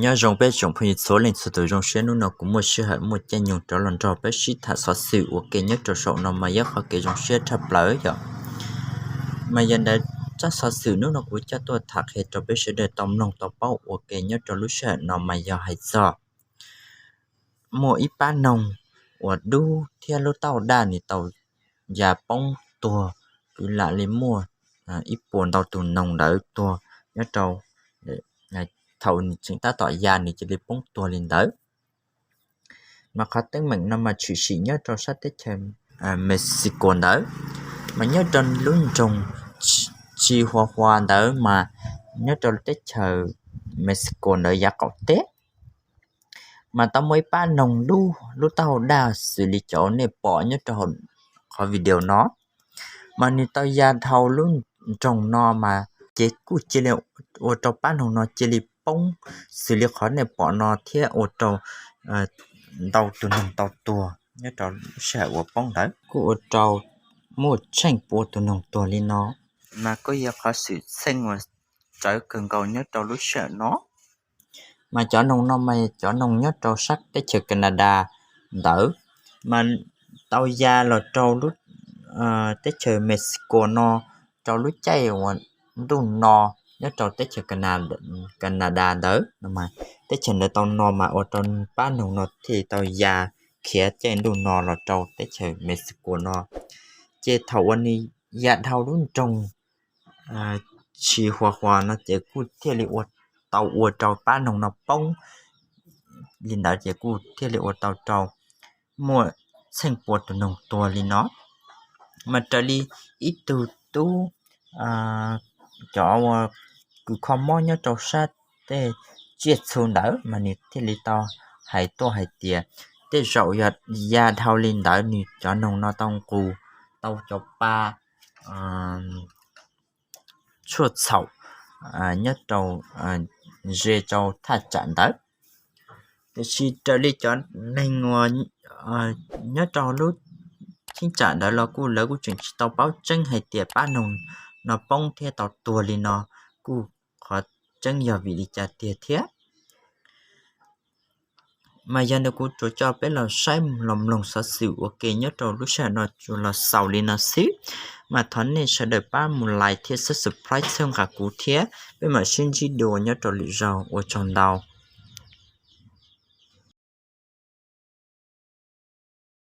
Nyob zoo peb tsoom phooj ywg txhua leej txhua tus, zoo siab hnub no kuv muaj sij hawm muaj caij nyoog rov los nrog peb sib tham xov xwm ua ke nyob rau saum no mas yog qhov kev zoo siab tshaj plaws yom. Mas yog ntawd, tsab xov xwm hnub no kuv coj tuaj tham qhia rau peb sawv daws tau mloog tau paub ua ke nyob rau lub sij hawm no mas yog hais txog muaj ib pab noog uas dub thiab lub taub hau daj nws tau ya poob tuag, kwv lam li muaj ib puas ntau tus noog ntawd tuag nyob rau, thaum nws tseem tab tom ya nws cia li poob tuag li ntawd. Mas qhov teeb meem no mas tshwm sim nyob rau sab teb chaws Mexico ntawd, mas nyob rau lub nroog Chihuahua ntawd mas nyob rau teb chaws Mexico ntawd yav qaum teb, mas tau muaj ib pab noog dub lub taub hau daj xws li cov nej pom nyob rau hauv qhov video no, mas nws tau ya dhau lub nroog no mas ces kuj cia li ua rau pab noog no cia li poob xws li qhov nej pom no thiab ua rau ntau tus noog tau tuag nyob rau sij hawm uas poob ntawd kuj ua rau muaj tsheej pua tus noog tuag li no, mas kuj yog qhov xwm txheej uas rawv kawg nkaus nyob rau lub sij hawm no. Mas cov noog no mas cov noog nyob rau sab teb chaws Canada ntawd, mas tau ya los rau teb chaws Mexico no rau lub caij uas ntuj no nyob rau teb chaws Canada ntawd, teb chaws ntawd tau no mas ua rau pab noog no thiaj tau ya khiav caij ntuj no los rau teb chaws Mexico no. Ces thaum uas nws ya dhau lub nroog Chihuahua no ces kuj thiaj li ua tau ua rau pab noog no poob li ntawd ces kuj thiaj li ua tau rau muaj tsheej pua tus noog tuag li no. Mas raws li ib tug tub, cov uas kws kho mob nyob rau sab tej tsiaj txhu ntawd mas nws thiaj li tau hais tuaj hais tias tej zaum yog ya dhau li ntawd nws cov noog no tau nqus tau cov pa tshuaj txhaum nyob rau ze rau thaj tsam ntawd. Tiam sis raws li cov neeg uas nyob rau lub cheeb tsam ntawd los kuj lawv kuj tseem tsis tau paub tseeb hais tias pab noog no poob thiab tau tuag li no kuj qhov tseeb yog vim li cas tiag thiab. Mas yog ntawd kuv tsuas coj peb los saib los mloog xov xwm ua ke nyob rau lub sij hawm no tsuas los xaus li no xwb. Mas thov nej sawv daws pab mus like thiab subscribe txhawb nqa kuv thiab peb mam sib ntsib dua nyob rau lwm zaus, ua tsaug ntau.